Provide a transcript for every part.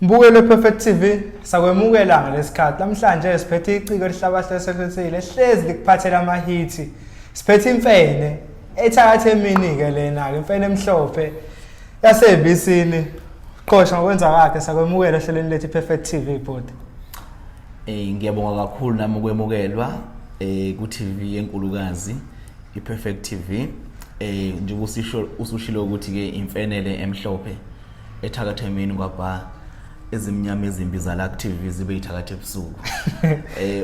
Mbukelo Perfect TV, sakwemukela ngalesikhathi. Namhlanje siphethe iciko elihlabahlosethile, hlezi likuphathela amahithi. Siphethe imfene ethakathe emini ke lena ke, imfene emhlophe yasebisini. Qosha ngokwenza kwakhe, sakwemukela ohlelweni lethu Perfect TV, bhuti. Ngiyabonga kakhulu nami ukwemukelwa ku TV enkulukazi iPerfect TV. Njengoba usisho, usushilo ukuthi ke imfenele emhlophe ethakatha emini, kwabha ezimnyama ezimbi zala ku TV zibe ithakatha ebusuku.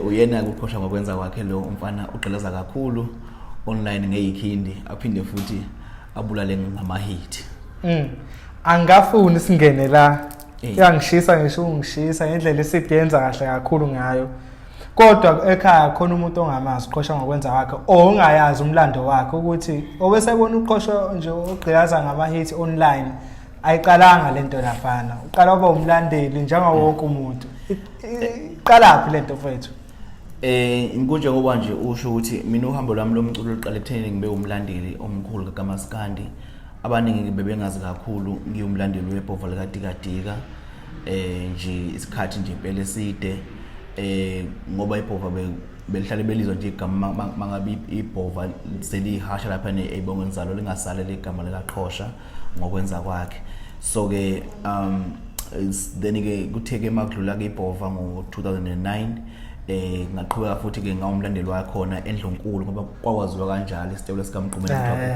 Uyena ukuqhosha ngokwenza kwakhe lo umfana, ugqilaza kakhulu online ngeyikhindi, aphinde futhi abulale ngamahit. Angafuni singene la. Iyangishisa ngisho ungishisa ngendlela esiyenza kahle kakhulu ngayo. Kodwa ekhaya khona umuntu ongamazi uqhosha ngokwenza kwakhe, ongayazi umlando wakhe, ukuthi obesebona uqhosha nje ogqilaza ngama-hit online, ayiqalanga lento lafana. Uqala waba umlandeli njengawo wonke umuntu. Iqalaphi lento, mfethu? Kunjengoba nje usho ukuthi mina uhambo lwami lomculo luqale ekutheni ngibe umlandeli omkhulu kaMaskandi. Abaningi bebengazi kakhulu ngiyumlandeli webhova likaDikadika nje isikhathi nje impela eside, ngoba ibhova belihlale belizwa nje igama. Mangabe ibhova selihasha lapha ezibongweni zalo, lingasale legama likaQhosha ngokwenza kwakhe. So ke then ke kuthe ke makudlula ke ibhova ngo 2009, ngaqhubeka futhi ke ngawumlandeli wakhona eNdlunkulu, ngoba kwakwaziwa kanjalo isitebule sikaMgqumeni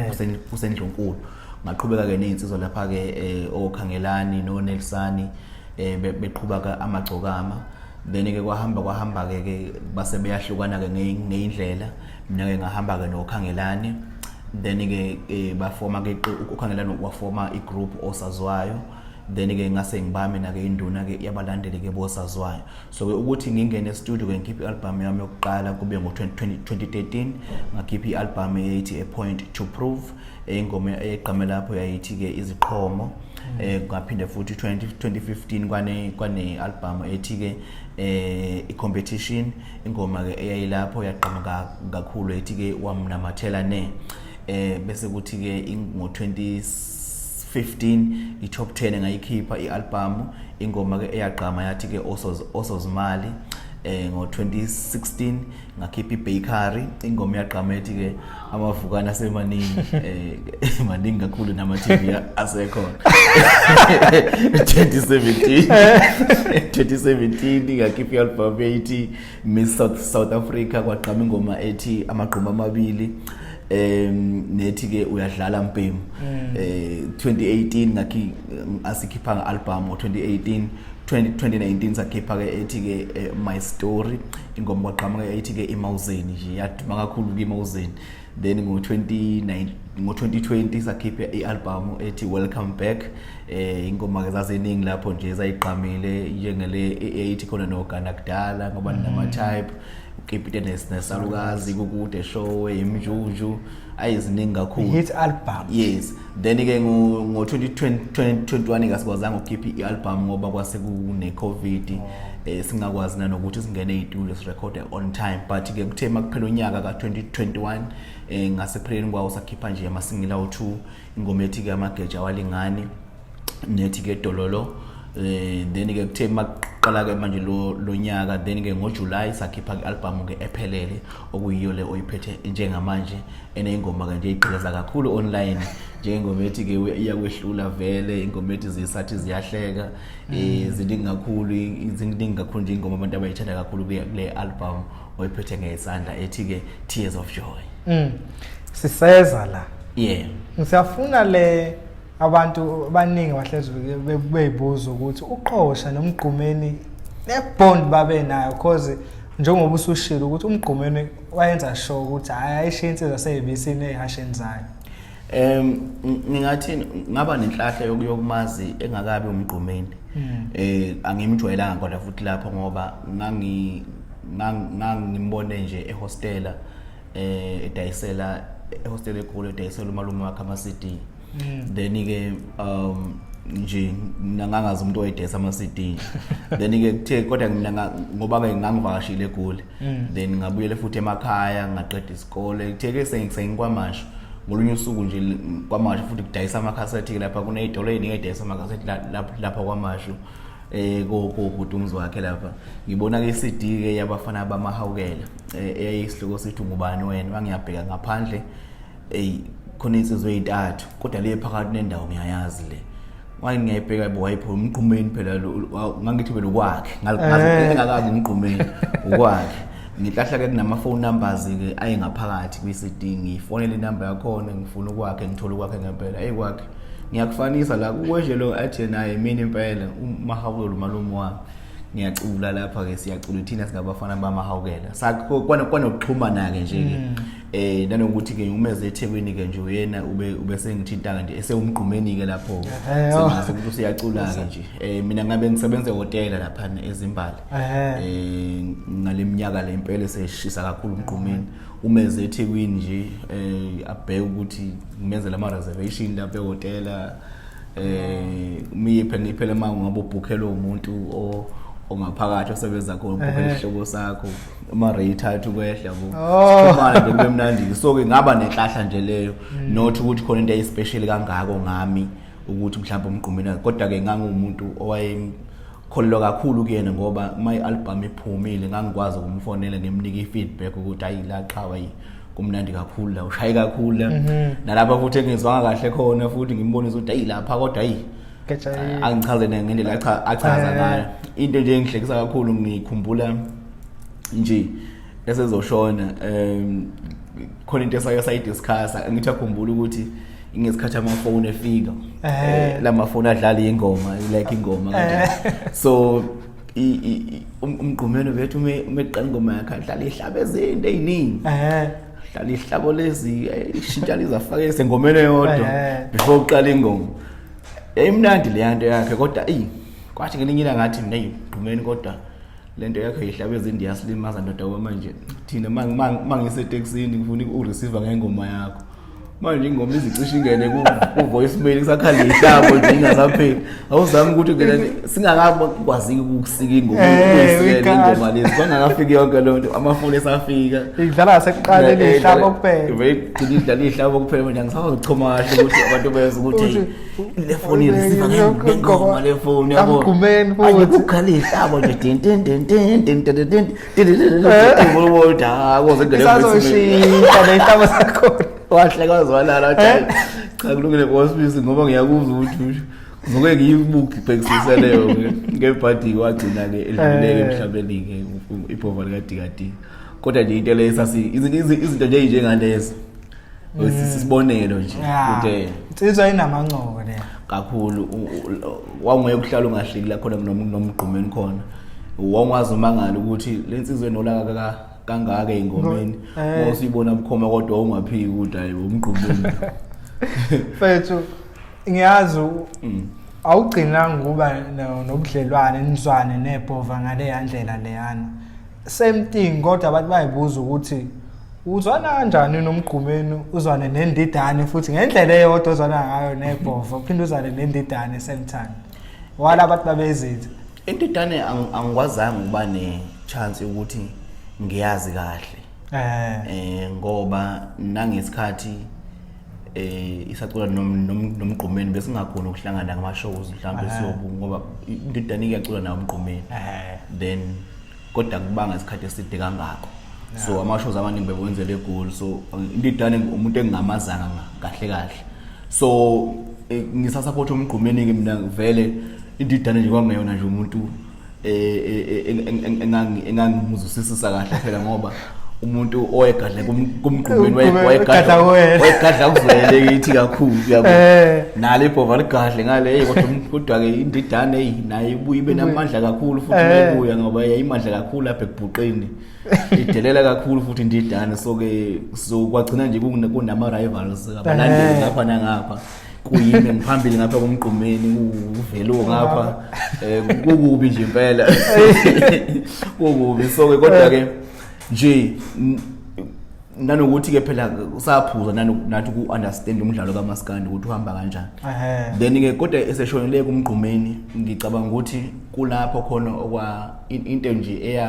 kuthiwa kuseNdlunkulu. Ngaqhubeka ke nezinsizwa lapha ke, oKhangelani noNelsani, beqhuba ka amagcokama. Then ke kwahamba kwahamba ke base beyahlukana ke ngeyindlela. Mina ke ngahamba ke noKhangelani, then ke bafoma ke, uKhangelani wafoma igroup Osazwayo. Then ke ngase ngibame na ke induna ke yabalandeli ke boSazwayo. So ke ukuthi ngingene e-studio ke ngikhiphe i-album yami yokuqala kube ngo 2013. Ngakhipha i-album eyithi A Point to Prove. Ingoma egqame lapho yayithi ke Iziqhomo. Ngaphinde futhi 20 2015 kwane album ethi ke i-Competition. Ingoma ke eyayilapho yagqama kakhulu ethi ke Wamnamathela Ne. Bese kuthi ke ngo 2015 i-Top 10 ngayikhipha i-album. Ingoma ke eyagqama yathi ke Osozimali. Ngo 2016 ngakhipha iBakery. Ingoma yagqama ethi ke Amavukana asemaningi, maningi kakhulu, nama TV asekhona. 2017 ngakhipha i-album ethi Miss South Africa. Kwagqama ingoma ethi Amagquma Amabili, nethi ke Uyadlala Mpemu. 2018 ngakhi asikhipha nge-album ngo 2018. 2019 sakhipha ke ethi ke My Story. Ingoma kwaqhamuka ethi ke Imawuzeni nje, yaduma kakhulu kuImawuzeni. Then ngo 29 ngo 2020 sakhipha i-album ethi Welcome Back. Ingoma ke zaziningi lapho nje zayigqamile, njengele eyithi khona noGana Kudala, ngoba nama type ukipite nesalukazi, kukude show, imjunju, ayiziningi kakhulu. Hit album. Yes. Then ke ngo 2021 kasikwazanga ukukhipha i-album ngoba kwase kune COVID, singakwazi nanokuthi singene ezitudio sirekhode on time. But ke kuthe makuphela unyaka ka 2021, ngasepheleni kwawo sakhipha nje ama-single awu2, ingoma ethi ke Amageja Awalingani nethi ke Dololo. Then ke kuthe maqala ke manje lo nyaka, then ke ngoJuly sakhipha i-album ke ephelele, okuyiyo le oyiphethe njengamanje, eneyingoma ke nje igqileza kakhulu online, njengengoma ethi ke Iyakwehlula Vele, ingoma ethi Zisathi Ziyahleka. Ziningi kakhulu, ziningi kakhulu nje ingoma abantu abayithanda kakhulu kule album oyiphethe ngesandla ethi ke Tears of Joy. Siseza la. Yeah. Ngisiyafuna le, abantu abaningi bahlezi beyibuza ukuthi uQhosha noMgqumeni nebond babe nayo, cause njengoba usushilo ukuthi uMgqumeni wayenza sure ukuthi hayi, ayishiye insizwa seyibisini ey'hasheni zayo. Ngingathi ngaba nenhlahla yokumazi engakabi uMgqumeni. Angimjwayelanga kodwa futhi lapho, ngoba ngangimbone nje ehostela, edayisela ehostela eGoli, edayisela umalume wakhe ama CD. Then ke nje mina ngangazi umuntu oyedayisa ama CD. Then ke kuthe kodwa mina ngoba ke ngangivakashile eGoli, then ngabuyele futhi emakhaya, ngaqeda isikole. Kuthe ke sengikwaMashu ngolunye usuku nje, KwaMashu futhi kudayisa amakhasethi lapha, kuney'tolo ey'ningi ey'dayisa amakhasethi lapha KwaMashu. Ko bhuti wakhe lapha ngibona ke CD ke yabafana bamahawukela, eyayisihloko sithi "Ngubani Wena". Mangiyabheka ngaphandle, ey, khona insizwe ezintathu, kodwa le phakathi nendawo ngiyayazi le. Waye ngiyayibheka bo, wayipho uMgqumeni phela lo, ngangithi phela ukwakhe engakazi uMgqumeni ukwakhe. Ngihlahla ke kunama phone numbers ke ayengaphakathi kwi CD, ngifonele inamba yakhona, ngifuna ukwakhe, ngithola ukwakhe ngempela. Hey, kwakhe ngiyakufanisa la kuwenje lo, athi naye mina impela uMahawukela umalume wami. Ngiyacula lapha ke, siyacula thina singabafana bamahawukela, sakho kwanokuxhumana ke nje ke, nanokuthi ke umeze eThekwini ke nje uyena ube sengithinta nje esewumgqumeni ke lapho, sengazi ukuthi usiyacula ke nje. Mina ngabe ngisebenza ehotela lapha eZimbali ngaleminyaka le impela seshisa kakhulu umgqumeni. Umeze eThekwini nje, abheke ukuthi ngimenzele ama reservation lapha ehotela, miyiphe ngiphele uma ngabe ubhukhelwe umuntu ongaphakathi osebenza khona, ubhukhela isihlobo sakho, ama rate athi kwehla yabo. Sixhumana nje kube mnandi. So ke ngaba nenhlahla nje leyo, not ukuthi khona into eyispecial kangako ngami ukuthi mhlawumbe umgqumeni, kodwa ke ngangumuntu owayekholelwa kakhulu kuyena, ngoba my album iphumile ngangikwazi ukumfonela ngimnike i-feedback ukuthi ayi la qhawe, ayi kumnandi kakhulu la, ushaye kakhulu la, nalapha futhi engizwanga kahle khona futhi ngimbonise ukuthi ayi lapha kodwa ayi angichaze ngendlela achaza ngayo. Into nje engihlekisa kakhulu, ngikhumbula nje esezoshona, khona into esake sayidiscussa, ngithi akhumbula ukuthi ngesikhathi amafoni efika, lamafoni adlala ingoma, like ingoma kanje. So umgqumeni bethu uma eqala ingoma yakhe adlala ihlabo ezinde eziningi, dlala ihlabo lezi, ishintsha lizafake esengomeni eyodwa before uqala ingoma. Yayimnandi le nto yakhe, kodwa eyi kwathi ngelinye ilanga ngathi mina, eyi Gqumeni, kodwa lento yakho yihlaba ezinde iyasilimaza ndoda, ngoba manje thina mangisetekisini ngifuna ukureceive ngengoma yakho, manje ingoma izicishe ingene ku-voicemail kusakhala ihlabo nje ingasapheli. Awuzami ukuthi ngena singakakwazi ukusika ingoma, ukuyisikela ingoma lezi, kwangakafiki yonke leyo nto, amafoni esafika. Idlala ngasekuqaleni ihlabo kuphela. Vele gcina idlala ihlabo kuphela. Manje angisakwazi ukuchoma kahle ukuthi abantu bezwe ukuthi le foni ireceive ngengoma le foni yabo. Kamgqumeni futhi. Kukhala ihlabo nje din din din din din din din din din, koze ngene. Isazoshintsha nehlabo sakhona. Wahleka wazwalala, wathi cha, kulungile bosibisi, ngoba ngiyakuzwa ukuthi usho ngizoke ngiyibuke ibhekisise leyo ngebhadi. Wagcina-ke edluleke emhlabeni-ke ibhova likaDikadika, kodwa nje into leyo sasi izinto nje ey'njengalezo, sisibonelo nje ukuthi insizwa inamancoko le. Kakhulu. Wawungeke uhlala ungahleki la khona nomgqumeni khona, wawungazi umangala ukuthi le nsizwa enolaka kangaka ey'ngomeni, mawusuyibona bukhoma kodwa ungaphiki ukuthi hayi umgqumeni. Mfethu, ngiyazi awugcinanga ukuba nobudlelwane nizwane nebhova ngaleya ndlela leyana, same thing, kodwa abantu bayibuza ukuthi uzwana kanjani nomgqumeni, uzwane nendidane futhi ngendlela eyodwa ozwana ngayo nebhova, uphinde uzwane nendidane same time, wala abantu babezithi. Indidane angikwazanga ukuba ne-chance yokuthi ngiyazi kahle, ngoba nangesikhathi isacula nomgqumeni besingakhona ukuhlangana ngama shows mhlawumbe siyobu, ngoba indidane iyacula nawo umgqumeni, then kodwa kubanga isikhathi eside kangako, so ama-shows amaningi bewenzela eGoli. So indidane umuntu engingamazanga kahle kahle, so ngisasupport umgqumeni-ke mina. Vele indidane nje kwangeyona nje umuntu engangimuzwisisisa kahle phela, ngoba umuntu owayegadla kumgqumeni wayegadla wayegadla kuzwele kithi kakhulu yabo, nalo ibhova ligadle ngale. Hey, kodwa kodwa-ke indidane, eyi, nayo ibuye ibe namandla kakhulu futhi mayibuya, ngoba yayimandla kakhulu lapha ekubhuqeni, idelela kakhulu futhi indidane. So-ke so kwagcina nje kunama-rivals, abalandeli ngapha nangapha, kuyimi ngiphambili ngapha kumgqumeni, uvelo ngapha, kukubi nje impela, kukubi. So-ke kodwa-ke nje nanokuthi-ke phela usaphuza nathi ku-understand umdlalo kamaskandi ukuthi uhamba kanjani. Then-ke kodwa eseshonele kumgqumeni, ngicabanga ukuthi kulapho khona okwa into nje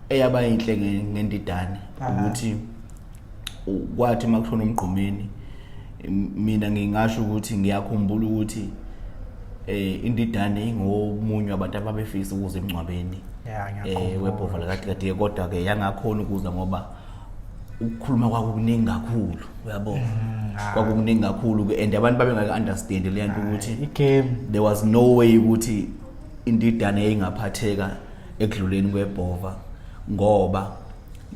eyaba yinhle ngendidane, ukuthi kwathi uma kushona umgqumeni, mina ngingasho ukuthi ngiyakhumbula ukuthi Indidane ingomunye wabantu ababefisa ukuza emngcwabeni webhova likaDikadika, kodwa ke yangakhona ukuza ngoba ukukhuluma kwakukuningi kakhulu, uyabo. Kwakukuningi kakhulu ke, and abantu babengeke understand le nto ukuthi igame there was no way ukuthi indidane yayingaphatheka ekudluleni kwebhova, ngoba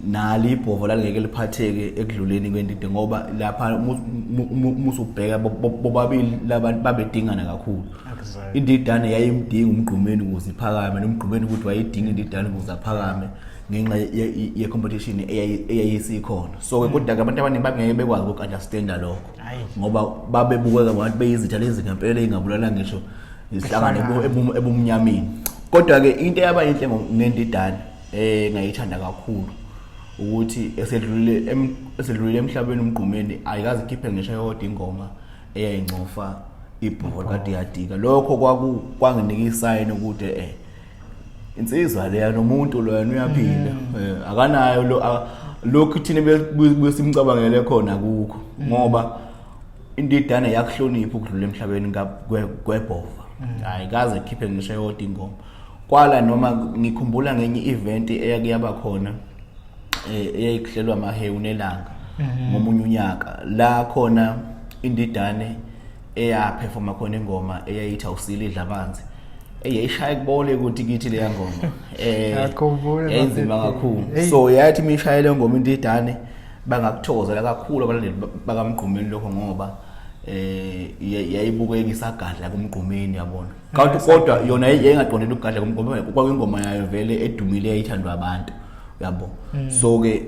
nalo ibhova lalingeke liphatheke ekudluleni kwendide, ngoba lapha musubheka bobabili labantu babedingana kakhulu. Indidane yayimdinga uMgqumeni ukuze iphakame, noMgqumeni ukuthi wayidinga indidane ukuze aphakame ngenxa ye-competition eyayisikhona. So-ke kodwa-ke abantu abaningi babengeke bekwazi uku-understanda lokho, ngoba babebukeka ngabantu beyizitha lezi ngempela ey'ngabulala ngisho izihlangano ebumnyameni. Kodwa-ke into eyaba yinhle ngendidane engayithanda kakhulu ukuthi esedlulile emhlabeni uMgqumeni, ayikaze ikhiphe ngisho eyodwa ingoma eyayingcofa ibhola kaDiyadika. Lokho kwanginika isayini ukuthi insizwa leya nomuntu loyana uyaphila, akanayo lo lokhu thina besimcabangele khona kukho, ngoba indidane yakuhlonipha ukudlula emhlabeni kwebhova, ayikaze ikhiphe ngisho eyodwa ingoma. Kwala noma ngikhumbula ngenye i-event eyake yaba khona, eyayikuhlelwa amahewu nelanga ngomunye unyaka, la khona indidane eyaperforma khona ingoma eyayithi awusile idla amanzi, eyayishaya kubole ukuthi kithi leya ngoma Ngiyakhumbula. Yayinzima bafethu. kakhulu. Hey. So yathi imishayelo le ngoma indidane, bangakuthokozela kakhulu abalandeli bakaMgqumeni lokho, ngoba yayibukeka isagadla kuMgqumeni, yabona. Kanti kodwa yona yayingaqondile ukugadla kuMgqumeni, kwakuyingoma yayo vele edumile eyayithandwa abantu, yabo. So ke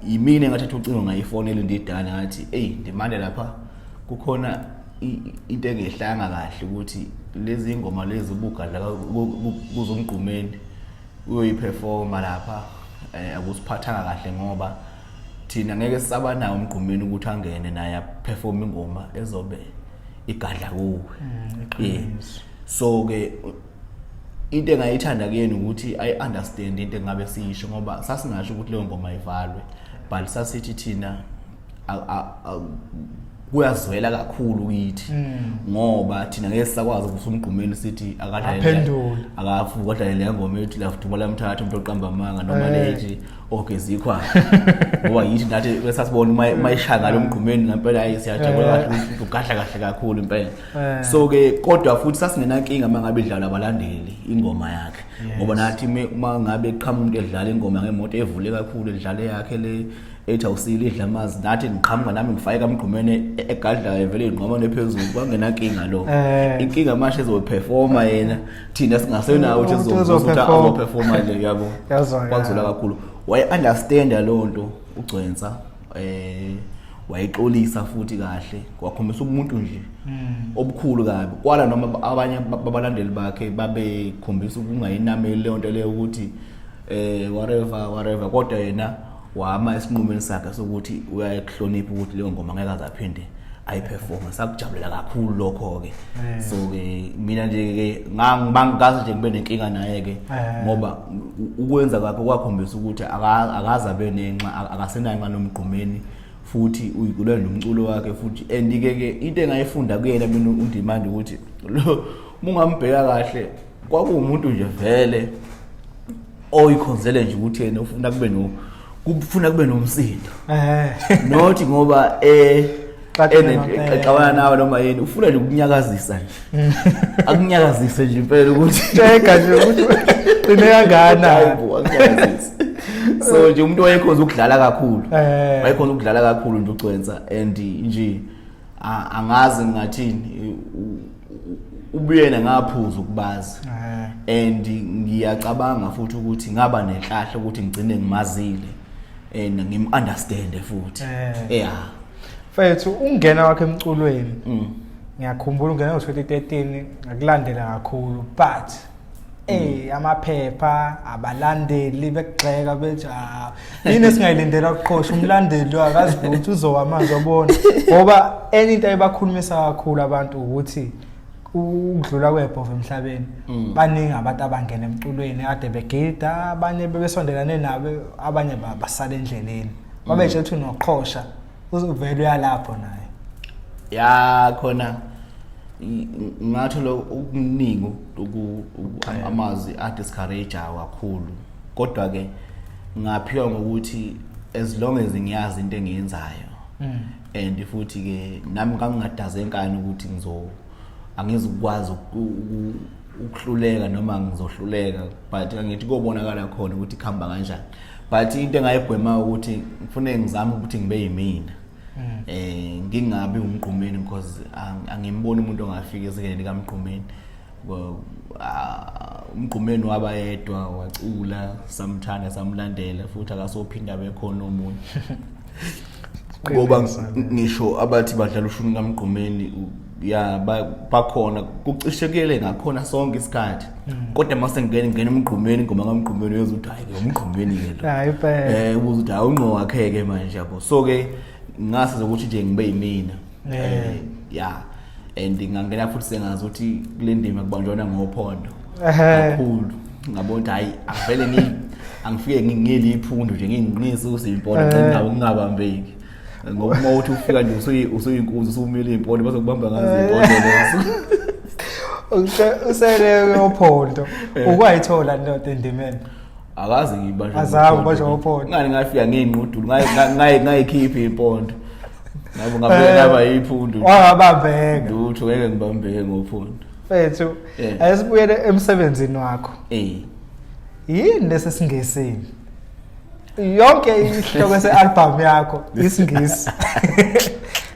yimina engathatha ucingo ngayifonela indidane, ngathi, "Ey ndimande, lapha kukhona into engehlanga kahle ukuthi lezi ingoma lezi ubugadla kuzomgqumeni uyoyiperforma lapha, akusiphathanga kahle, ngoba thina ngeke sisaba nawo umgqumeni ukuthi angene naye aperform ingoma ezobe igadla kuwe." Iqiniso. So ke into engayithanda kuyena ukuthi i understand into engabe siyisho, ngoba sasingasho ukuthi leyo ngoma ivalwe, but sasithi thina kuyazwela kakhulu kithi, ngoba thina ngeke sisakwazi ukuthi umgqumeni sithi akadlale Aphendule. Akafuka adlale le ngoma ethi lafuduma lamthatha umuntu oqamba amanga noma lethi ogezikhwa, ngoba yithi nathi besasibona uma ishaya ngalo mgqumeni ngempela, hayi, siyajabula kahle ukuthi ugadla kahle kakhulu impela. So ke kodwa futhi sasingenankinga uma ngabe idlalwa abalandeli ingoma yakhe, ngoba nathi uma ngabe qhamuka umuntu edlala ingoma ngemoto evule kakhulu, edlala yakhe le ethi awusile idla amanzi, nathi ngiqhamuka nami ngifake kamgqumeni egadlayo vele ingqomane phezulu, kwangenankinga lo. Inkinga manje ezoperforma yena, thina singasenawo ukuthi Umuntu ezovusa ukuthi ezoperform. azoperforma nje, yabo. Yazwakala. Kwakuzwela kakhulu, waye-understanda leyo nto uGcwensa, wayixolisa futhi kahle, wakhombisa umuntu nje obukhulu kabi. Kwala noma abanye babalandeli bakhe babekhombisa ukungayinameli leyo nto leyo ukuthi whatever whatever, kodwa yena wama esinqumeni sakhe sokuthi uyakuhlonipha ukuthi leyo ngoma ngeke aze aphinde ayiperforme. Sakujabulela kakhulu lokho ke. So ke mina nje ke ngangikaze nje kube nenkinga naye ke, ngoba ukwenza kwakhe kwakhombisa ukuthi akaze abe nenxa, akasenayo nxa nomgqumeni, futhi uyigulela nomculo wakhe futhi. And ke ke into engayifunda kuyena mina uNdimande ukuthi lo mungambheka kahle, kwakuwumuntu nje vele oyikhonzele nje ukuthi yena ufuna kube no kufuna kube nomsindo, not ngoba Xaxana ngempela. exabana nawe noma yini, ufuna nje ukunyakazisa nje, akunyakazise nje impela ukuthi Tsheka nje ukuthi qine kangakanani. Hayi bo, akunyakazise. So nje umuntu wayekhonza ukudlala kakhulu, wayekhonza ukudlala kakhulu nje uGcwensa, and nje angazi ngingathini, ubuyena ngaphuza ukubazi. And ngiyacabanga futhi ukuthi ngaba nenhlahla ukuthi ngigcine ngimazile and ngim-understande futhi. Yeah. Mfethu, ungena wakhe emculweni, ngiyakhumbula ungena ngo-2013, ngakulandela kakhulu, but amaphepha abalandeli bekugxeka bethi, ah, yini esingayilindela ukuqosha umlandeli akazi ukuthi uzowa manje, wabona, ngoba enye into ayibakhulumisa kakhulu abantu ukuthi ukudlula kwebhova emhlabeni, baningi abantu abangena emculweni kade begida, abanye bebesondelane nabo, abanye basala endleleni, babetshe ukuthi unoqhosha uzovela uyalapho naye. Ya, khona. Ngathola okuningi amazwi a-discourage kakhulu, kodwa ke ngaphiwa ngokuthi as long as ngiyazi into engiyenzayo and futhi ke nami ngangingadaze enkani ukuthi angizukwazi ukuhluleka noma ngizohluleka, but angithi kobonakala khona ukuthi kuhamba kanjani. But into engayigwema ukuthi ngifune ngizame ukuthi ngibe yimina, ngingabi umgqumeni, because angimboni umuntu ongafika ezingeni likaMgqumeni. Umgqumeni waba yedwa, wacula, samthanda, samlandela, futhi akasophinda bekhona omunye, ngoba ngisho abathi badlala ushuni kaMgqumeni ya bakhona, kucishekele ngakhona sonke isikhathi, kodwa mase ngene umgqumeni, ingoma kaMgqumeni, uyezwa ukuthi hayi ke umgqumeni ke lo. Hayi impela. Ubuza ukuthi hayi unqo wakhe ke manje, yabo. So ke ngase ukuthi nje ngibe yimina. Yeah, and ngangena futhi sengazi ukuthi kule ndima kubanjwana ngophondo kakhulu. Ngabona ukuthi hayi, avele angifike ngiliphundu nje, nginqinise usiyimpondo, ngicela ngingabambeki, ngoba uma uthi ufika nje usuyinkunzi, usumile impondo, bazokubamba ngazo impondo lezo. Usele yophondo ukwayithola ndoda endimeni. Akaze ngibanjwe. Azange ubanjwe ngophondo. Ngani, ngafika ngey'nqudulu, ngayikhipha impondo, ngabo ngabe ngaba yiphundu. Wangabambeka. Lutho, ngeke ngibambeke ngophondo. Mfethu, ayesibuyele emsebenzini wakho. Yini lesi singesini? Yonke isihloko se-album yakho isiNgisi.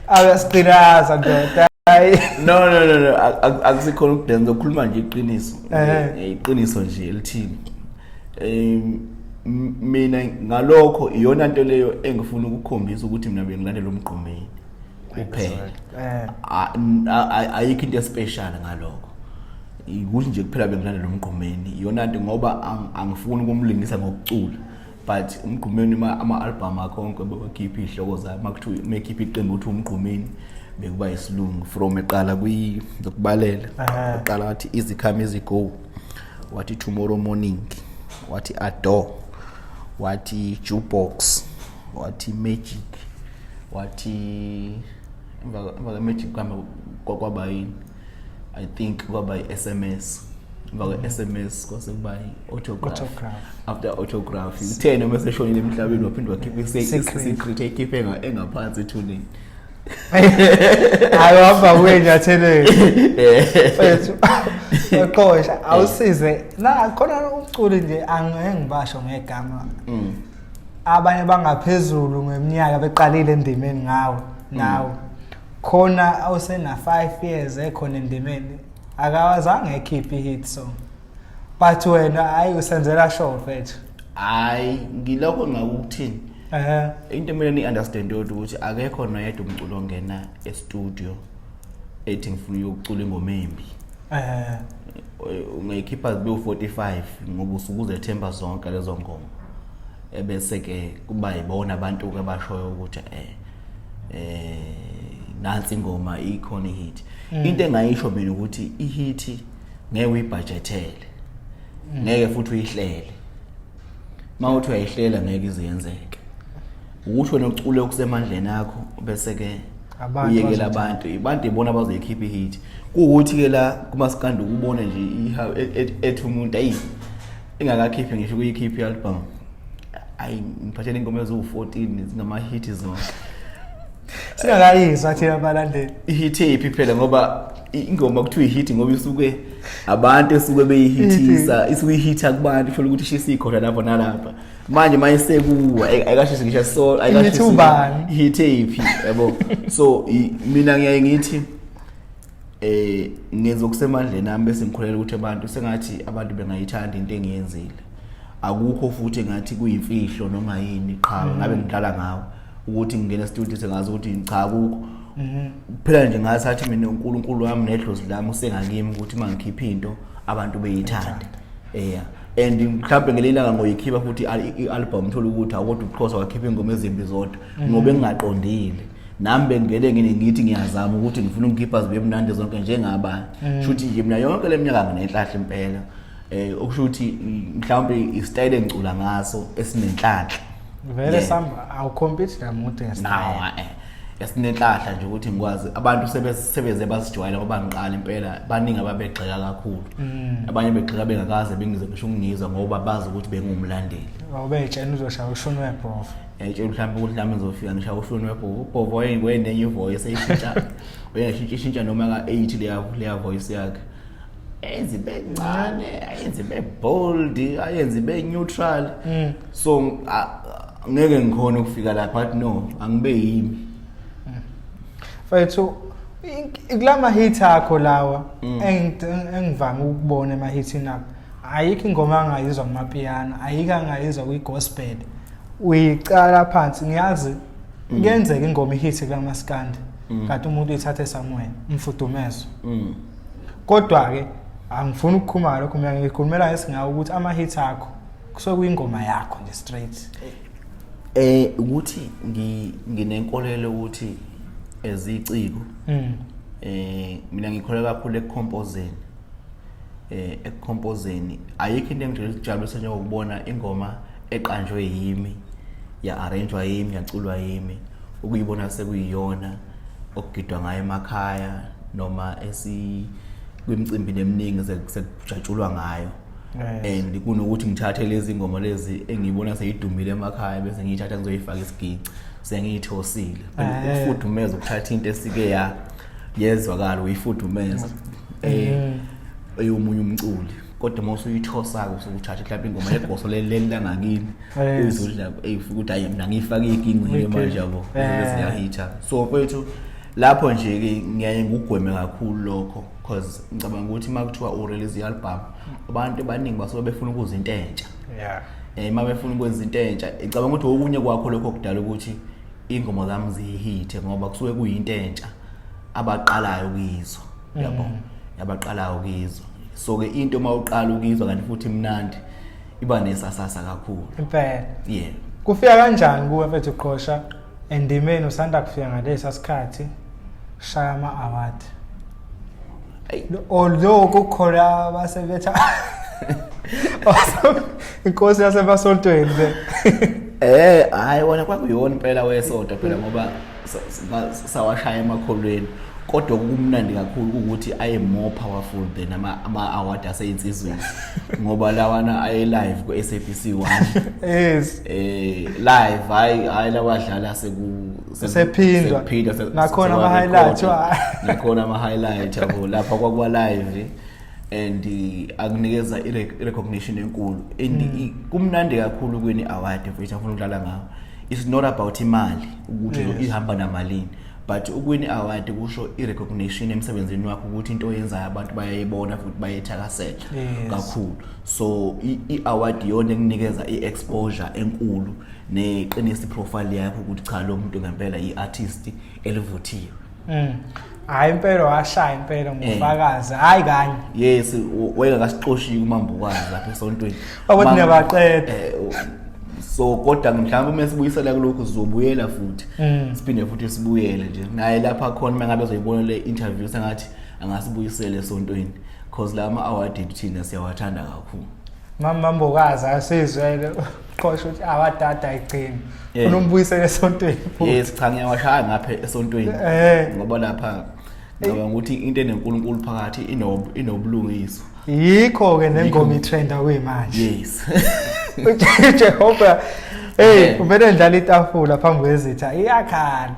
Abasigqilaza ndoda. Hayi. No, no, no, no, akusikhona ukudenza, ukukhuluma nje iqiniso. Iqiniso nje elithini, mina ngalokho iyona nto leyo engifuna ukukhombisa ukuthi mina bengilandela umgqumeni kuphela. Ayikho into especial ngalokho, ukuthi nje kuphela bengilandela umgqumeni, iyona nto, ngoba angifuni ukumlingisa ngokucula, but umgqumeni ama-album akhe onke bewakhipha iy'hloko zayo, uma kuthiwa mekhipha iqembu ukuthi umgqumeni, bekuba isilungu from eqala zokubalela. Eqala wathi "Easy Come Easy Go", wathi "Tomorrow Morning", wathi "Adore", wathi "Jukebox", wathi "Magic", wathi emva kwe-Magic kwaba yini? I think kwaba i-SMS. Emva kwe-SMS kwase kuba i-Autograph. Autograph. After Autograph, uthe noma eseshonile emhlabeni, waphinde wakhipha Secret. i-Secret, eyikhiphe engaphansi ethuneni. Hayi, wahamba kwenyatheleni. Mfethu, oqosha awusize la khona umculi nje, angeke ngibasho ngegama. Abanye bangaphezulu ngeminyaka beqalile endimeni ngawe nawe. Khona awusena 5 years ekhona endimeni, akawazange ekhiphe i-hit song. But wena hayi, usenzela show, mfethu. Hayi, ngilokho ngakukuthini, into emele ni-understand yodwa ukuthi akekho noyedwa umculo ongena e-studio ethi ngifuna ukucula ingoma embi. Ungayikhipha zibe u-45, ngoba usuke uzethemba zonke lezo ngoma, ebese-ke kuba yibona abantu-ke abashoyo ukuthi nansi ingoma ikhona, i-hit. Into engayisho mina ukuthi i-hit ngeke uyibhajethele, ngeke futhi uyihlele. Uma uthi uyayihlela, ngeke ize yenzeke. Ukuthi wena ucule okusemandleni akho, bese-ke Abantu uyekela abantu ibona abazoyikhipha i-hit. Kuwukuthi-ke la kumasikandi ukubone nje ethi umuntu ayi engakakhiphi ngisho ukuyikhipha i-album, ayi ngiphathele ingoma eziwu-14 zingama-hit zonke. Singakayizwa thina abalandeli. I-hit eyiphi phela? Ngoba ingoma kuthiwa i-hit ngoba isuke abantu esuke beyihithisa, isuke ihitha kubantu, thola ukuthi ishisa ikhona lapha nalapha. Manje mayisekuwa ayikashisi ngisho, so ayikashisi ubani? Hit eyiphi, yabo? So mina ngiyaye ngithi ngenza okusemandleni ami, bese ngikholela ukuthi abantu, sengathi abantu bengayithanda into engiyenzile. Akukho futhi engathi kuyimfihlo noma yini, qha ngabe ngidlala ngawo ukuthi ngingena e-studio sengazi ukuthi cha, akukho. Phela nje ngasathi mina uNkulunkulu wami nedlozi lami usengakimi ukuthi uma ngikhipha into abantu beyithande, yeah. And mhlawumbe ngelinye ilanga ngoyikhipha futhi i-album, uthola ukuthi awukodwa uXhosa wakhipha ingoma ezimbi zodwa, ngoba engingaqondile nami bengingene ngithi ngiyazama ukuthi ngifuna ukukhipha zibe mnandi zonke njengabanye. Shuthi nje mina yonke le minyaka nginenhlahla impela, okusho ukuthi mhlawumbe isitayile engicula ngaso esinenhlanhla. Vele samba, awucompete namuntu ngesitayela. No. Esinenhlahla nje ukuthi ngikwazi abantu sebeze basijwayele ngoba ngiqala impela baningi ababegxeka kakhulu. Abanye begxeka bengakaze bengizwe ngisho ukungizwa ngoba bazi ukuthi bengumlandeli. Awubetshena uzoshaya ushuni webhova. Yayitshela mhlawumbe ukuthi nami ngizofika ngishaya ushuni webhova. Ubhova wayenenye ivoice eyishintsha, wayeshintsha ishintsha noma ka-8 leya voice yakhe. Ayenze ibe ncane, ayenze ibe bold, ayenze ibe neutral. So ngeke ngikhone ukufika lapha, but no, angibe yimi. Mfethu, kulama hit akho lawa engivame ukubona emahithini akho, ayikho ingoma angayizwa kumapiano, ayikho angayizwa kwi-gospel. Uyicala phansi, ngiyazi kuyenzeka ingoma ihit kulamaskandi kanti umuntu uyithathe somewhere umfudumezo. Kodwa ke angifuni ukukhuluma ngalokho, mina ngikhulumela ngesingawo ukuthi ama-hit akho kusuke kuyingoma yakho nje straight. Ukuthi nginenkolelo ukuthi eziciko mina ngikholelwa kakhulu ekucompozeni. Ekucompozeni ayikho into engijabulisa njengokubona ingoma eqanjwe yimi, ya arrangewa yimi, yaculwa yimi, ukuyibona sekuyiyona okugidwa ngayo emakhaya noma esi kwimicimbi eminingi sekujatshulwa ngayo. And kunokuthi ngithathe lezi ngoma lezi engiyibona seyidumile emakhaya bese ngiyithatha ngizoyifaka isiginci, sengiyithosile. Ukufudumeza, ukuthatha into esike ya yezwakala uyifudumeza eyomunye umculi, kodwa uma usuyithosa-ke usukuthatha mhlawumbe ingoma yegoso leli langakini, uyizwa ukuthi ukuthi hayi, mina ngiyifake iginci-ke manje, yabo, bese iyahitha. So mfethu, lapho nje-ke ngiyaye ngugweme kakhulu lokho, because ngicabanga ukuthi uma kuthiwa urelease i-album, abantu abaningi basuke befuna ukuzwa into entsha. Uma befuna ukwenza into entsha, ngicabanga ukuthi okunye kwakho lokho kudala ukuthi ingoma zami ziyihithe, ngoba kusuke kuyinto entsha abaqalayo ukuyizwa, yabo, abaqalayo ukuyizwa. So ke into uma uqala ukuyizwa kanti futhi imnandi, iba nesasasa kakhulu. Impela. Yeah. Kufika kanjani kuwe mfethu Qhosha endimeni usanda kufika ngalesa sikhathi shaya ama-award? Although kukhona abasebetha inkosi yasemasontweni le. Hayi, wona kwakuyona impela wesonto phela, ngoba sawashaya emakholweni, kodwa kumnandi kakhulu ukuthi aye more powerful than ama award aseyinsizweni, ngoba lawana aye live ku SABC 1. Live, hayi hayi, lawadlala seku Sephindwa. Sekuphindwa, Nakhona ama-highlight, nakhona ama highlight, yabo, lapha kwakuwa live and akunikeza i-recognition enkulu and kumnandi kakhulu kwini award, mfethu, afuna ukudlala ngawo. It's not about imali ukuthi ihamba namalini, but ukuwina i-award kusho i-recognition emsebenzini wakho, ukuthi into oyenzayo abantu bayayibona futhi bayayithakasela kakhulu. So i-award iyona ekunikeza i-exposure enkulu neqinisa iprofile yakho ukuthi cha, lo muntu ngempela i-artist elivuthiwe. Hayi, impela washaya impela, ngufakazi, hayi kanye. Yes, wayengakasixoshi umambukazi lapha esontweni. Wakuthi niyabaqeda. So kodwa mhlawumbe uma sibuyisela kulokhu sizobuyela futhi, siphinde futhi sibuyele nje naye lapha khona uma ngabe ezoyibona le interview, sengathi angasibuyisela esontweni, cause la ama-award ethu thina siyawathanda kakhulu. Mama Mambokazi, asizwele qosho ukuthi awadada ayigcini. Ufuna umbuyisele esontweni futhi. Yes, cha, ngiyawashaya ngapha esontweni, ngoba lapha ngicabanga ukuthi into enenkulunkulu phakathi inobulungiswa. Yikho ke nengoma itrenda kuyimanje. Yes. Jehova, hey, uvele ndlala itafula phambi kwezitha, iyakhala.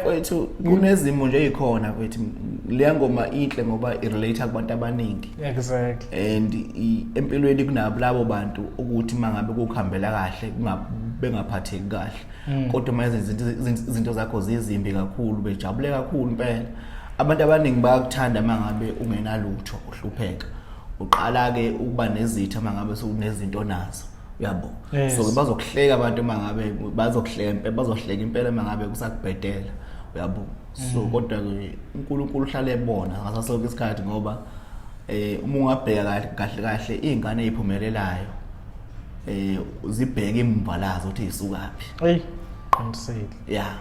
Mfethu, kunezimo nje ezikhona mfethu. Leya ngoma inhle ngoba irelate kubantu abaningi. And empilweni kunabo labo bantu ukuthi mangabe kukhambela kahle bengaphatheki kahle. Kodwa uma izinto zakho zizimbi kakhulu bejabule kakhulu impela. Abantu abaningi bayakuthanda mangabe ungenalutho, uhlupheka. Uqala ke ukuba nezitha mangabe sewunezinto nazo. Uyabo? So bazokuhleka abantu mangabe bazokuhleka impela, bazohleka impela mangabe kusakubhedela. Uyabo? So kodwa ke uNkulunkulu uhlale ebona ngaso sonke isikhathi, ngoba uma ungabheka kahle kahle kahle izingane eziphumelelayo zibheke imva lazo ukuthi isukaphi. Hey, qinisile. Yeah.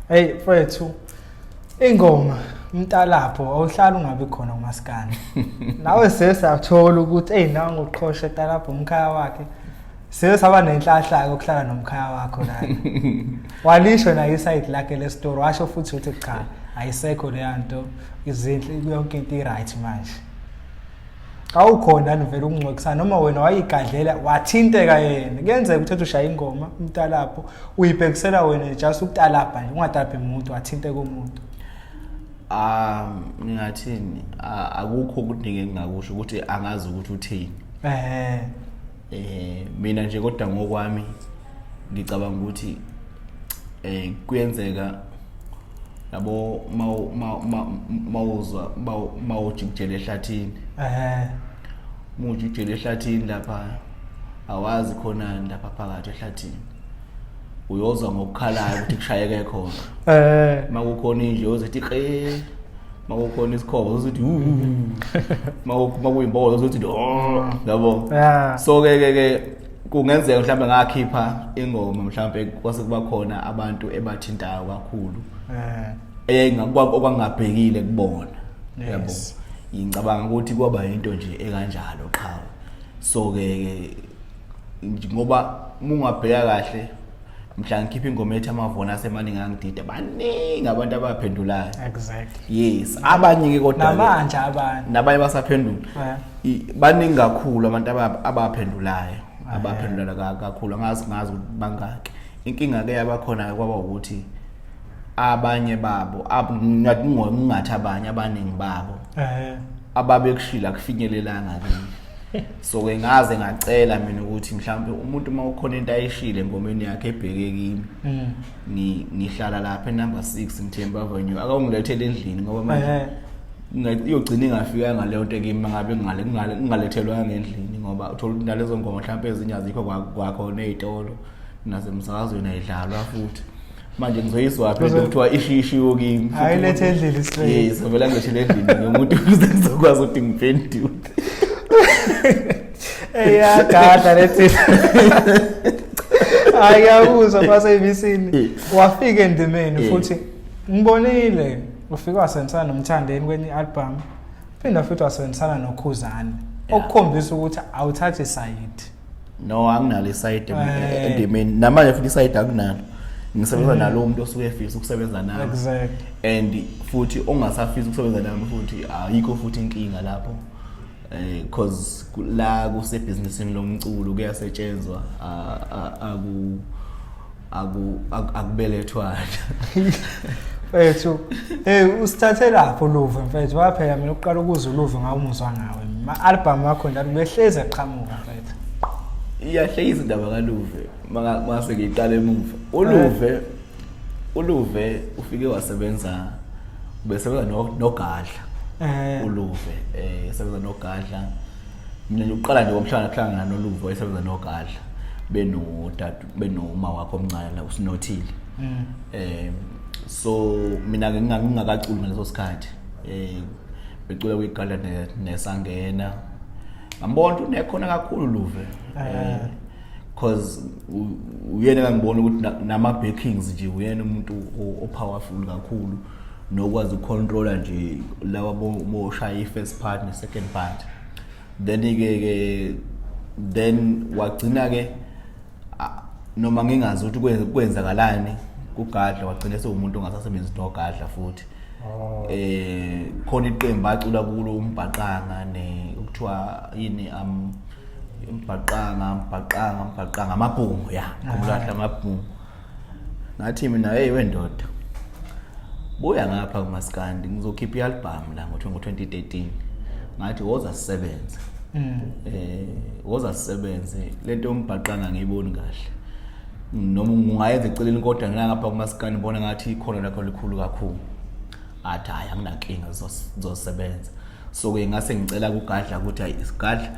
Hey mfethu, ingoma umntalapho awuhlali ungabi khona kumaskandi. Nawe sesathola ukuthi hey, nangu uqhosha etalapho umkhaya wakhe. Siye saba nenhlahla ke ukuhlala nomkhaya wakho la. Walisho naye iside lakhe le story washo futhi ukuthi cha ayisekho leya nto izinhle yonke into i-right manje. Awukhona nivele ukungcwekisana noma wena wayigadlela wathinteka yena. Kuyenzeka ukuthi ushaya ingoma umtalapho uyibhekisela wena just ukutalabha nje ungatalabhi umuntu wathinteka umuntu. Ngingathini akukho okuningi engingakusho ukuthi angazi ukuthi uthini. Mina nje kodwa ngokwami ngicabanga ukuthi kuyenzeka yabo mawuzwa mawujikijela ehlathini. Mawujikijela ehlathini lapha awazi khona lapha phakathi ehlathini. Uyozwa ngokukhalayo ukuthi kushayeke khona. Makukhona indlu yozithi qe, makukhona isikhova uzothi makuyimbokodo uzothi oh yabo. So ke kungenzeka mhlawumbe ngakhipha ingoma mhlawumbe kwase kuba khona abantu ebathintayo kakhulu. Okwangabhekile kubona. Yabo. Ngicabanga ukuthi kwaba into nje ekanjalo qhawe. So ke ngoba mungabheka kahle mhla ngikhipha ingoma ethi amavona asemaningi angidida baningi abantu abaphendulayo. Exactly. Yes, abanye ke kodwa namanje abantu nabanye basaphendula. Baningi kakhulu abantu abaphendulayo, abaphendula kakhulu angazi ngazi ukuthi bangaki. Inkinga ke yabakhona kwaba ukuthi abanye babo ngingathi abanye abaningi babo ababekushila kufinyelelanga kimi. So ke ngaze ngacela mina ukuthi mhlawumbe umuntu uma ukhona into ayishile engomeni yakhe ebheke kimi ngihlala lapha enumber 6 Mthembu Avenue akangilethele endlini ngoba manje iyogcina ingafikanga leyo nto kimi mangabe ngingalethelwanga endlini ngoba uthola ukuthi nalezo ngoma mhlawumbe ezinye azikho kwakhona ezitolo nasemsakazweni ayidlalwa futhi. Manje ngizoyizwa phi into kuthiwa ishishiwo kimi. Ayilethe endlini straight. Yes, vele ngilethele endlini ngomuntu ukuze ngizokwazi ukuthi ngiphendule. Eyagada lethi. Ayakuzwa basebisini. Wafika endimeni futhi ngibonile ufika wasebenzisana noMthandeni kwenye album. Phinda futhi wasebenzisana noKhuzani. Okukhombisa ukuthi awuthathi side. No, anginalo isayidi endimeni. Namanje futhi isayidi akunalo. Ngisebenza nalowo muntu osuke efisa ukusebenza nami. Exactly. And futhi ongasafisi ukusebenza nami futhi ayikho futhi inkinga lapho. Cause la kusebhizinisini lomculo kuyasetshenzwa akubelethwana. Mfethu, usithathe lapho Luve mfethu, waphela mina uqala ukuzwa uLuve ngawumuzwa ngawe. Ma album wakho njalo behleze eqhamuka mfethu. Iyahlekisa indaba kaLuve mase ngiyiqala emuva. ULuve ufike wasebenza ubesebenza noGadla. ULuve esebenza noGadla. Mina nje uqala nje ngomhlangano kuhlangana noLuve wayesebenza noGadla benodadu benoma wakho omncane la uSinothile. So mina ke ngingakaculi ngaleso sikhathi. Becula kwiGadla nesangena. Ngambona ukuthi unekhona kakhulu Luve. Cause uyena engangibona ukuthi nama backings nje uyena umuntu o powerful kakhulu nokwazi ukucontrola nje lawa boshaya i-first part ne second part. Then ke then wagcina ke noma ngingazi ukuthi kwenzakalani kuGadla wagcina sewumuntu ongasasebenzi noGadla futhi. Khona iqembu acula kulo umbhaqanga ne ukuthiwa yini umbhaqanga amabhungu ya ngikhumbula kahle amabhungu. Ngathi mina hey wendoda buya ngapha kumaskandi ngizokhipha ialbum la ngo-2013. Ngathi woza sisebenze. Woza sisebenze lento yombhaqanga ngiyiboni kahle. Noma ungayenza eceleni kodwa ngapha kumaskandi ngibona ngathi ikhono lakho likhulu kakhulu. Athi hayi anginankinga sizosebenza. So ke ngase ngicela kuGadla ukuthi hayi isiGadla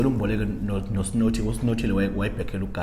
Umboleke noSinothi, uSinothile wayebhekhela uGazi.